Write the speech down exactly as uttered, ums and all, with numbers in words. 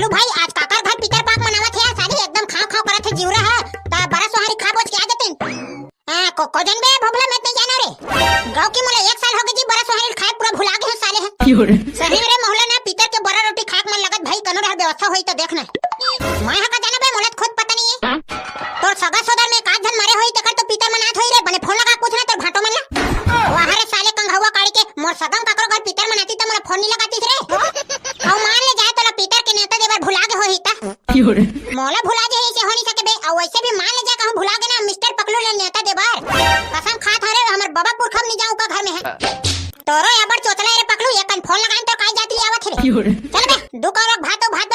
लू भाई, आज काकर घर पितर पाक मनावत हे यार, साली एकदम खाव खाव करत हे जिउरा ह। त बरा सोहारी खा बोच के आ जातिन। हाँ, को, को जन बे भोभला, मैं त नहीं जाना रे। गाँव की मोला एक साल होगे जी, बरा सोहारी खाए पूरा भुला गे हो साले ह। सही रे महुला ना, पितर के बरा रोटी खाए के मन लगत भाई, कनो रहर व्यवस्था होई त देखना। मैं ह का जाना बे, मोला त खुद पता नहीं है। तोर सगा सोदर में एक आध झन मरे होई, तेकर तो पितर मनात होई रे, बने फोन लगा पूछना तोर भाटो मन ला। वाह रे साले कंघौवा काढ़ के, मोर सगा म काकरो घर पितर मनाती त मोला फोन नहीं लगातीस रे। अउ मान ले जाए तोला पितर के नेवता देबर भुला गे होही त। मोला भुला जे ऐसे हो नहीं सके बे, अउ वैसे भी मान ले जाए कहूँ भुला गे ना मिस्टर पकलू ले नेवता देबर। कसम खात हरे, हमर बबा पुरखा म नहीं जाऊँ का घर में है। तोरो अब्बड़ चोचला रे पकलू, एक कन फोन लगाइन तो काय जात ले आवत हे रे। चल बे, दू कौरक भात अउ भात